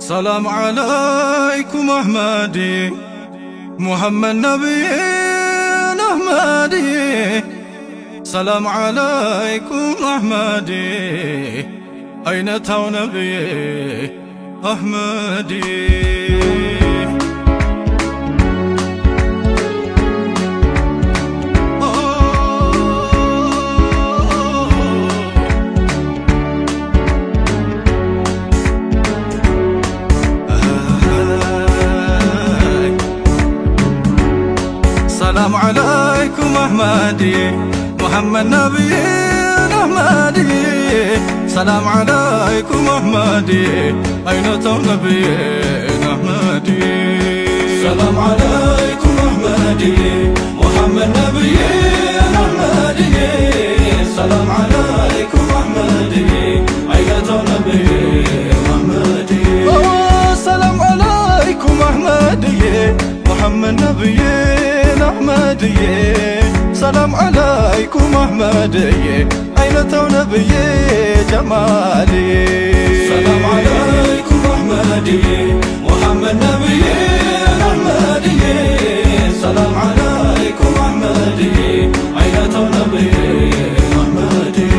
ሰላም ዓለይኩም አሕመዲ ሙሐመድ ነቢይን አሕመዲ፣ ሰላም ዓለይኩም አሕመዲ፣ አይነታው ነቢይ አሕመዲ። ሰላም ዓለይኩም አሕመዲ ሙሐመድ ነቢይን አሕመዲ፣ ሰላም ዓለይኩም አሕመዲ፣ አይነታው ነቢይን አሕመዲ። ሰላም ዓለይኩም አሕመዲ ሙሐመድ ነቢይን አሕመዲ፣ ሰላም ዓለይኩም አሕመዲ፣ አይነታው ነቢይን አሕመዲ። ሰላም ዓለይኩም አሕመድዬ ሙሐመድ ነቢይን አሕመድዬ፣ ሰላም ዓለይኩም አሕመድዬ፣ አይነታው ነብዬ ጀማልዬ። ሰላም ዓለይኩም አሕመድዬ ሙሐመድ ነቢይን አሕመድዬ፣ ሰላም ዓለይኩም አሕመድዬ፣ አይነታው ነቢይን አሕመድዬ።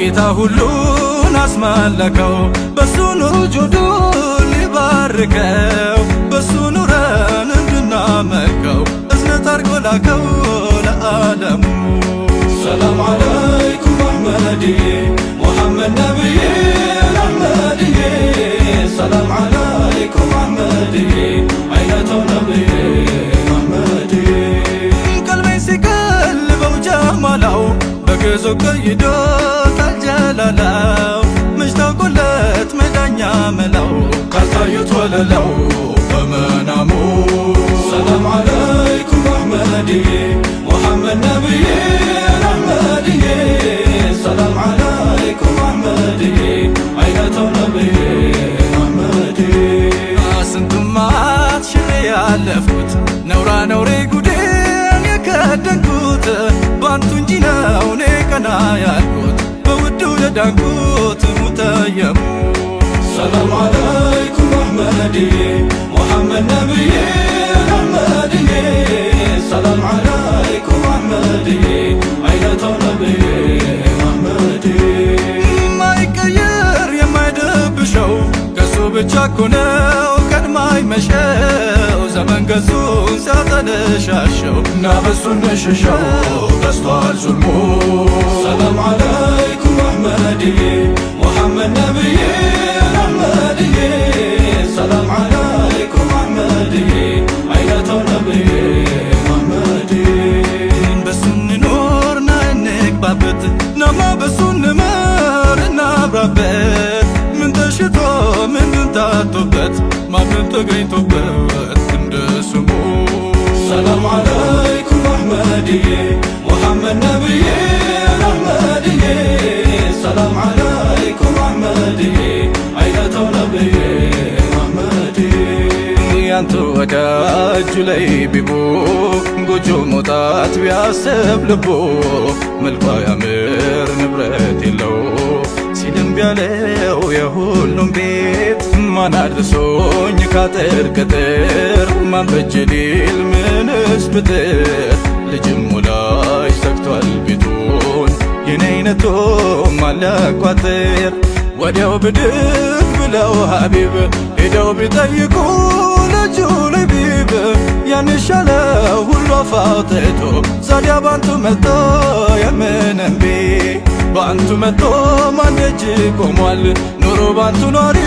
ጌታ ሁሉን አስመለከው፣ በሱ ኑር ጁዱን ሊባርከው፣ በሱ ኑረን እንድናመልከው እዝነት አርጎ ላከው ለዓለሙ። ሰላም ዓለይኩም አሕመድዬ ሙሐመድ ነቢይን አሕመድዬ፣ ሰላም ዓለይኩም አሕመድዬ፣ አይነታው ነቢይን አሕመድዬ። ቀልቤን ሲቀልበው ጀማላው፣ በግዞ ቀይዶታል ጀላላው፣ መች ታውቆለት መዳኛ መላው ካልታዩት ወለላው በመናሙ። ሰላም ዓለይኩም አሕመድዬ ሙሐመድ ነቢይን አሕመድዬ፣ ሰላም ዓለይኩም አሕመድዬ፣ አይነታው ነቢይን አሕመድዬ። ስንቱማት ሽሬ ያለፍኩት፣ ነውራ ነውሬ ጉዴን የከደንኩት፣ ባንቱ እንጂ ነው እኔ ቀና ያልኩት፣ በውዱ የዳንኩት ሙተየሙ። ሰላም ዓለይኩም አሕመድዬ ሙሐመድ ነቢይን አሕመድዬ፣ ሰላም ዓለይኩም አሕመድዬ፣ አይነታው ነቢይን አሕመድዬ። የማይቀየር የማይደብሸው ከሱ ብቻ እኮ ነው ቀድማ አይመሸው፣ ዘመን ገጹን ሲያጠለሻሸው እና በሱ እንሽሸው፣ በዝቷል ዙልሙ። ሰላም ዓለይኩም አሕመድዬ ሙሐመድ ነቢይን አሕመድዬ፣ ሰላም ዓለይኩም አሕመድዬ፣ አይነታው ነቢይን አሕመድዬ። በሱ እንኖር ና እንግባበት፣ ናማ በሱ እንመር እናብራበት፣ ምን ተሽቶ ምን ታቶበት፣ ማንም ተገኝቶበት እንደ ስሙ። ሰላም ዓለይኩም አሕመድዬ ሙሐመድ ነቢይን አሕመድዬ፣ ሰላም ዓለይኩም አሕመድዬ፣ አይነታው ነቢይን አሕመድዬ። ያንቱ ወዳጁ ላይ ቢቦ ጎጆ መውጣት ቢያስብ ልቦ፣ መልኳ ያምር ንብረት የለው ሲልም ቢያለው የሁሉም ቤት፣ ማን አድርሶኝ ካጥር ቅጥር፣ ማን በጅ ሊል ምንስ ብጥር፣ ልጅም ወላጅ ዘግቷል ቤቱን፣ የኔ አይነቱ ማን ሊያቋጥር? ወዲያው ብድግ ብለው ሀቢብ ሄደው ቢጠይቁ ልጁ ለቢብ፣ ያን ይሻለው ሁሉ አፋውጥቶ ዛዲያ ባንቱ መጥቶ የምን እምቢ? ባንቱ መጥቶ ማን ደጅ ቆሟል? ኑሮ ባንቱ ኗሪ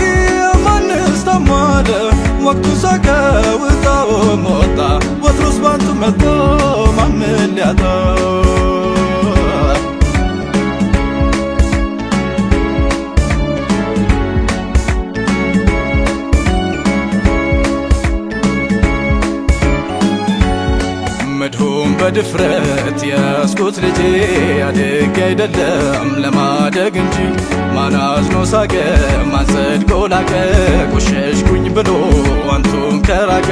ማንስ ታሟል? ወቅቱ ሳቀ ውጣው ሞጣ፣ ወትሮስ ባንቱ መጥቶ ማን ሊያጣ? መድሁም በድፍረት ያስኩት ልጄ፣ አድጌ አይደለም ለማደግ እንጂ፣ ማን አዝኖ ሳቀ፣ ማን ጸድቆ ላቀ፣ ቆሸሽኩኝ ብሎ አንቱን ከራቀ።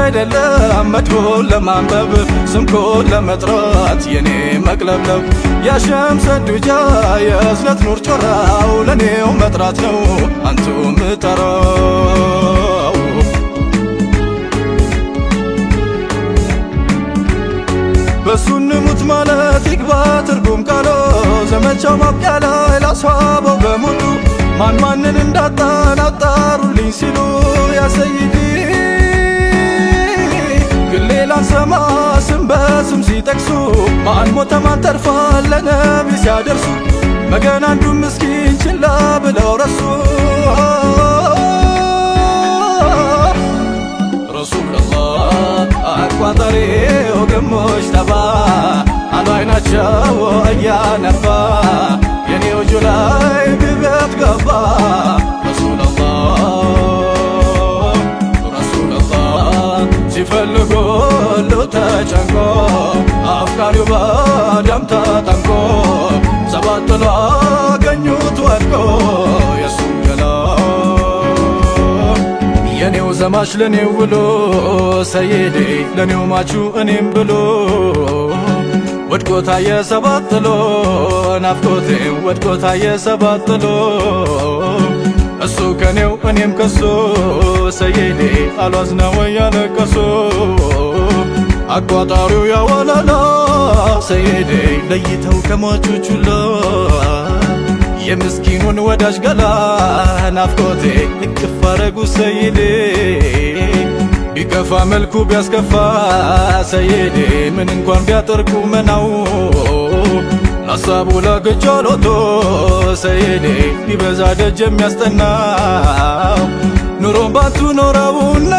አይደለም መድሁን ለማንበብ ስምኩን ለመጥራት የኔ መቅለብለብ ያሸምሰ ዱጃ የእዝነት ኑር ጮራው ለኔው መጥራት ነው አንቱ ምጠራው በሱን ሙት ማለት ይግባ ትርጉም ቃሎ ዘመቻው ማብቂያ ላይ ላስዋበው በሙሉ ማን ማንን እንዳጣን አጣሩልኝ ሲሉ ያ ሰይዲ ግን ሌላን ሰማ ስም በስም ሲጠቅሱ ማን ሞተ ማን ተርፏል ለነቢ ሲያደርሱ መገን አንዱ ምስኪን ችላ ብለው ረሱ ረሱላህ አቋጠሬው ግሞች ተባ አሉ አይናቸው እያነባ የኔው ጁላይ ግበት ገባ ረሱላህ ረሱላህ ሲፈልጉ ሁሉ ተጨንቆ አፍቃሪው በደም ተጠምቆ ሰባት ጥሎ አገኙት ወድቆ የሱን ገላ የኔው ዘማች ለኔው ውሎ ሰይዴ ለኔው ማቹ እኔም ብሎ ወድቆ ታየ ሰባት ጥሎ ናፍቆቴ ወድቆ ታየ ሰባት ጥሎ እሱ ከኔው እኔም ከሱ ሰይዴ አሏዝነው ያለቀሱ አቋጣሪው ያወላላ ሰይዴ ለይተው ከሟቾች ሁሉ የምስኪኑን ወዳጅ ገላ ናፍቆቴ እቅፍ አረጉ ሰይዴ ቢከፋ መልኩ ቢያስከፋ ሰይዴ ምን እንኳን ቢያጠርቁ መናው ላሳቡ ለግጃሎቶ ሰይዴ ቢበዛ ደጅ የሚያስጠናው ኑሮን ባንቱ ኖረውና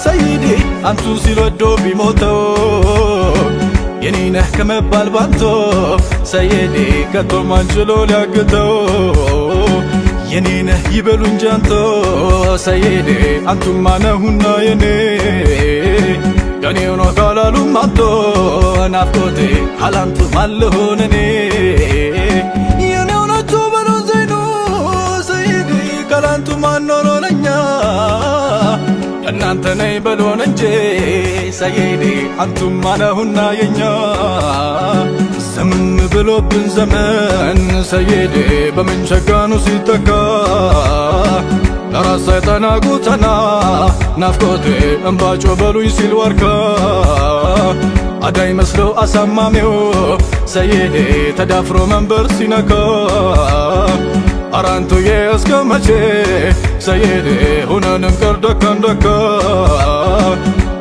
ሰይዴ አንቱ ሲል ወዶ ቢሞተው የኔ ነህ ከመባል ባንቶ ሰይዴ ከቶ ማን ችሎ ሊያግተው የኔ ነህ ይበሉ እንጂ አንቶ ሰይዴ አንቱማ ነሁና የኔ ከኔው ነው ካላሉም አንቶ ናፍቆቴ ካላንቱ ማን ልሁን እኔ የኔው ናቸው በሉን ዘይኑ ሰይዴ ካላንቱ ማን ኖሮ ለኛ እናንተ ነኝ በሎን እንጂ ሰይዴ አንቱማ ነሁና የኛ ዝም ብሎብን ዘመን ሰይዴ በምን ሸጋኑ ሲተካ ለራስ ሳይጠና ጉተና ናፍቆቴ እምባጮ በሉኝ ሲል ወርካ አዳይ መስሎ አሳማሚው ሰይዴ ተዳፍሮ መንበር ሲነካ አራንቱዬ እስከ መቼ ሰይዴ ሁነን እንቀር ደካን ደካ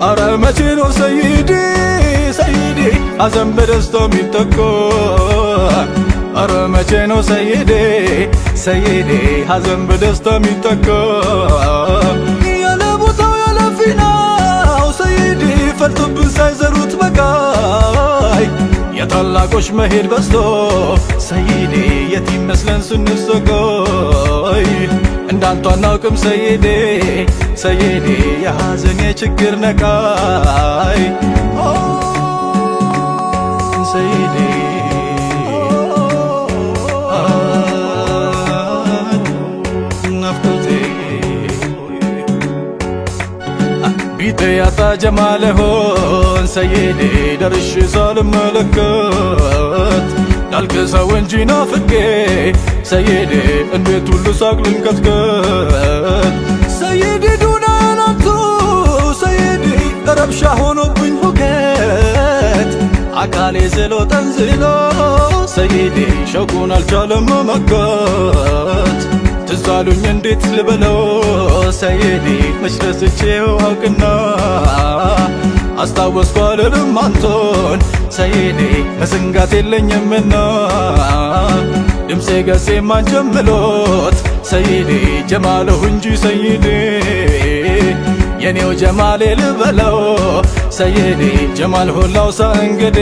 አረ መቼ ነው ሰይዴ ሰይዴ ሐዘን በደስታ የሚተካ አረ መቼ ነው ሰይዴ ሰይዴ ሐዘን በደስታ የሚተካ ያለ ቦታው ያለ ፊናው ሰይዴ ፈልቶብን ሳይዘሩት በቃይ የታላቆች መሄድ በዝቶ ሰይዴ የት ይመስለን ስንሰቃይ እንዳንቱ አናውቅም ሰይዴ ሰይዴ የሐዘን የችግር ነቃይ ሰይዴ ናፍቆቴ ቢጤ ያጣ ጀማልሆን ሰይዴ ደርሼ ሳልመለከት ላልቅሰው እንጂ ናፍቄ ሰይዴ እንዴት ሁሉ ሳቅ ልንከትከት ሰይዴ ዱናናቱ ሰይዴ ረብሻ ሆኖብኝ ሁከት አካሌ ዝሎ ጠንዝሎ ሰይዴ ሸውቁን አልቻለም መመከት ትዝ አሉኝ እንዴት ልበለው ሰይዴ መች ረስቼው አውቅና አስታወስኩ አልልም አንቶን ሰይዴ መዘንጋት የለኝምና ድምፄ ገሴ ማን ጀምሎት ሰይዴ ጀማልሁ እንጂ ሰይዴ የኔው ጀማሌ ልበለው ሰይዴ ጀማል ሁላው እንግዴ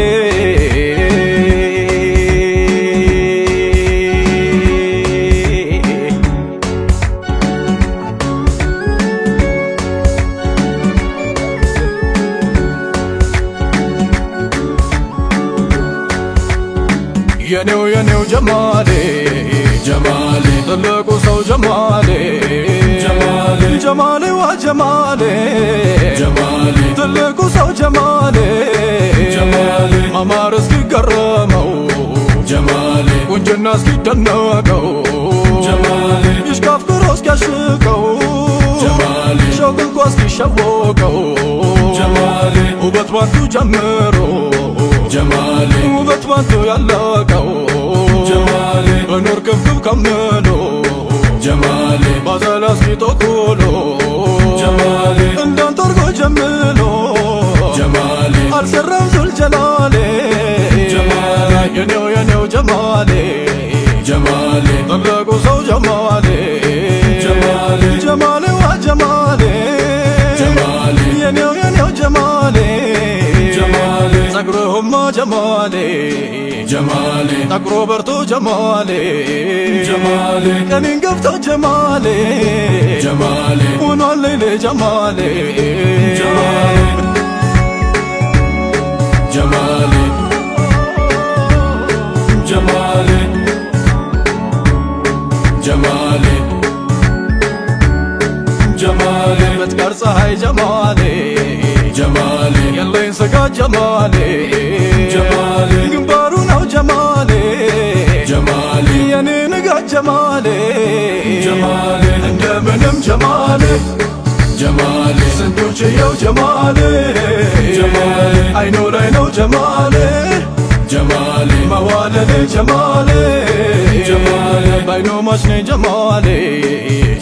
የኔው የኔው ጀማሌ ጀማሌ ትልቁ ሰው ጀማሌ ጀማሌ ጀማሌ ዋ ጀማሌ ጀማሌ ትልቁ ሰው ጀማሌ ጀማሌ ማማር እስኪገረመው ጀማሌ ቁንጅና እስኪደነቀው ጀማሌ ይሽካፍክሮ እስኪያሽቀው ጀማሌ ሸውቅ እንኳ እስኪሸወቀው ጀማሌ ውበት ባንቱ ጀምሮ ጀማሌ ውበት ባንቱ ያለቀው ጀማሌ በኑር ክብክብ ከምሎ ጀማሌ ባዘላ እስኪጦኩሎ ጀማሌ እንዳንተ አርጎ ጀምሎ ጀማሌ አልሰራም ዙል ጀላሌ ጀማሌ የኔው የኔው ጀማሌ ጀማሌ ታላቁ ሰው ጀማሌ ጀማሌ ጀማሌዋ ጀማሌ ጀማሌ የኔው የኔው ጀማሌ ጀማሌ ጸጉርህማ ጀማሌ ጀማሌ ጠቁሮ በርቶ ጀማሌ ጀማሌ ቀኔን ገፍቶ ጀማሌ ጀማሌ ሆኗል ሌሌ ጀማሌ ጀማሌ ጀማሌ ጀማሌ ጀማሌ ጀማሌ ምትቀር ፀሐይ ጀማሌ ጀማሌ የለኝ ስጋ ጀማሌ ጀማሌ ግንባሩ ነው ጀማሌ ጀማሌ የኔ ንጋት ጀማሌ ጀማሌ እንደምንም ጀማሌ ጀማሌ ስንቶችየው ጀማሌ ጀማሌ አይኑ ላይ ነው ጀማሌ ጀማሌ መዋለሌ ጀማሌ ጀማሌ ባይኑ ማሽኔ ጀማሌ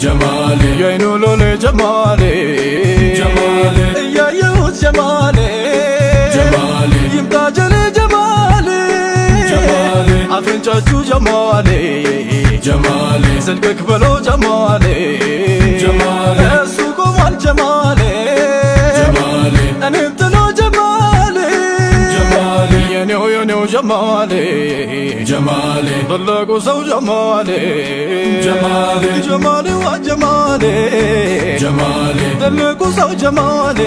ጀማሌ የአይኑ ሎሌ ጀማሌ ጀማሌ እያየሁት ጀማሌ ጀማሌ ይምጣ ጀሌ ጀማሌ ጀማሌ አፍንጫችሁ ጀማሌ ጀማሌ ስልክክ ብሎ ጀማሌ ጀማሌ እሱ ቆሟል ጀማሌ ጀማሌ እኔን ጥሎ ጀማሌ ጀማሌ የኔው የኔው ጀማሌ ጀማሌ ታላቁ ሰው ጀማሌ ጀማሌ ጀማሌዋ ጀማሌ ጀማሌ ትልቁ ሰው ጀማሌ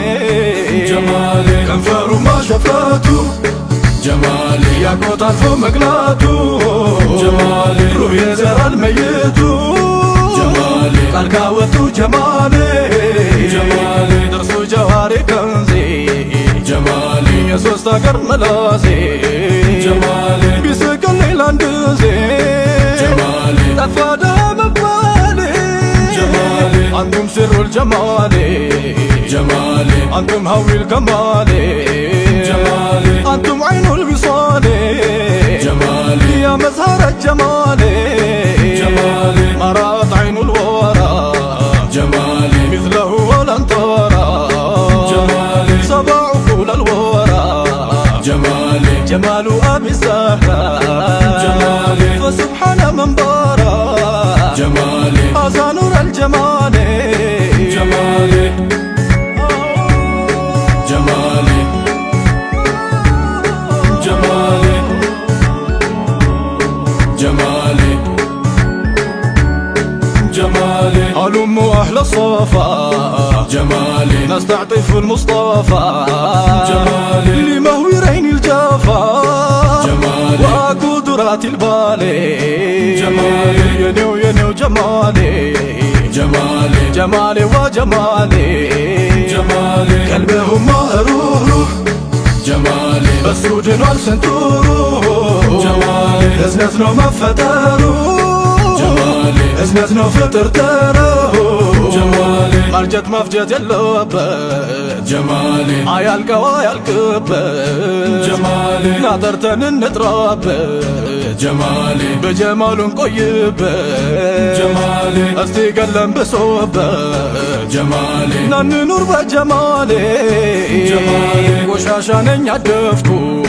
ጀማሌ ከንፈሩማ ሸፈቱ ጀማሌ ያቆት አልፎ መቅላቱ ጀማሌ ሩህ የዘራል መይቱ ጀማሌ ቃል ካወጡ ጀማሌ ጀማሌ ደርሶ ጀዋሪ ከንዜ ጀማሌ የሶስት አገር መላሴ ጀማሌ ቢስቅል ሌላ አንድ ዜ ጀማሌ ጠፋ መባሌ ጀማሌ አንቱም ስሩል ጀማሌ ጀማሌ አንቱም ሀዊል ከማሌ ጀማሌ አንቱም አይኑል ቢሷሌ ጀማሌ يا مزهر الجمال جمالي ما رأت عين الورى جمالي مثله ولن ترى جمالي سبع عقول الورى جمالي جمال أبي الزهرة جمالي فسبحان من بارى جمالي هذا نور الجمال جمالي جمالي جمالي جمالي جمالي هلم أهل الصفا جمالي نستعطف المصطفى جمالي لمهوي رين الجفا جمالي وقدرات البالي جمالي ينو ينو جمالي جمالي جمالي وجمالي جمالي قلبهم مهرور جمالي በሱ ድኗል ስንቱ جمالي እዝነት ነው መፈጠሩ جمالي እዝነት ነው ፍጥርጥሩ جمالي ማርጀት መፍጀት የለበት جمالي አያልቀው አያልቅበት جمالي ናጠርተን እንጥራበት جمالي በጀማሉ እንቆይበት جمالي እስቲ ገለን ብሶበት جمالي ናንኑር በጀማሌ ጀማሌ ቆሻሻ ነኝ አደፍኩኝ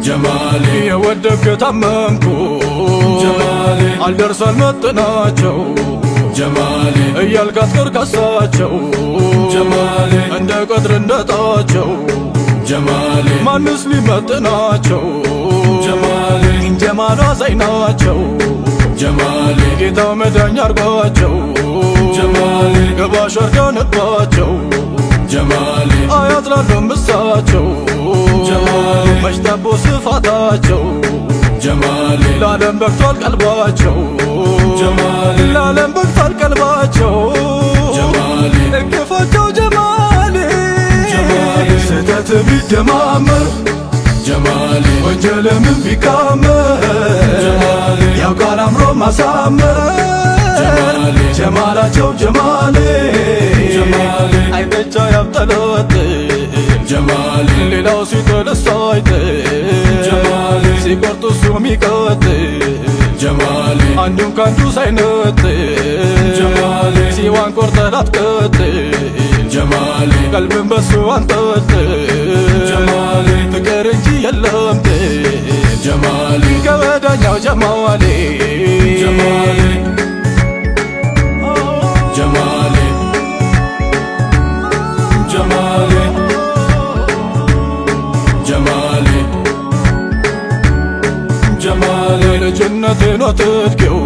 جمالي የወደክ ታመምኩኝ جمالي አልደርሳል መጥናቸው جمالي እያልክ አትቅር ከሳቸው جمالي እንደ ቀትር እንደጣቸው جمالي ማንስ ሊመጥናቸው جمالي ጀማሏ ዘይናቸው جمالي ጌታው መዳኛ አርጓቸው جمالي ገባሽ አርገንባቸው جمالي አያት ላሉ ምሳቸው جمالي መች ጠቦ ስፋታቸው جمالي ለዓለም በቅቷል ቀልባቸው جمالي ለዓለም በቅቷል ቀልባቸው جمالي እቅፋቸው ጀማሌ جمالي ቢደማመር ጀማሌ ወንጀልምን ቢካመር ጀማሌ ያውቃል አምሮ ማሳመር ጀማሌ ጀማላቸው ጀማሌ ጀማሌ አይነቻ ያብጠለጥ ጀማሌ ሌላው ሲጥል እሱ አይጥል ጀማሌ ሲቆርጥ እሱ የሚቀጥል ጀማሌ አንዱን ከአንዱ ሳይነጥል ጀማሌ ሲዋን ቆርጠህ ላትቀጥል ጀማሌ ቀልብን በሱ አንጠልጥል ጀማሌ ፍቅር እንጂ የለም ጥል ጀማሌ ከወዳኛው ጀማሌ ጀማሌ ጀማሌ ጀማሌ ጀማሌ ጀማሌ ልጅነቴ ነው ትጥቄው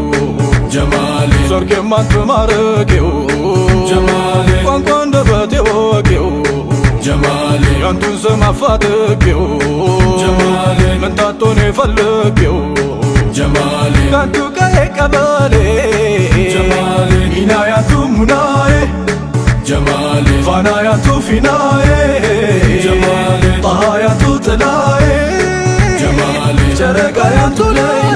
ጀማሌ ሰርጌ ማትማረኬው ጀማሌ ቋንቋ አንደበቴ ወቄው ጀማሌ ያንቱን ስም አፋትኬው ጀማሌ ምን ታጥቶ ነው የፈለጌው ጀማሌ ከአንቱ ቀዬ ቀበሌ ጀማሌ ሚና ያንቱ ሙናዬ ጀማሌ ፋና ያንቱ ፊናዬ ጀማሌ ጣሃ ያንቱ ጥላዬ ጀማሌ ጨረቃ ያንቱ ሌላ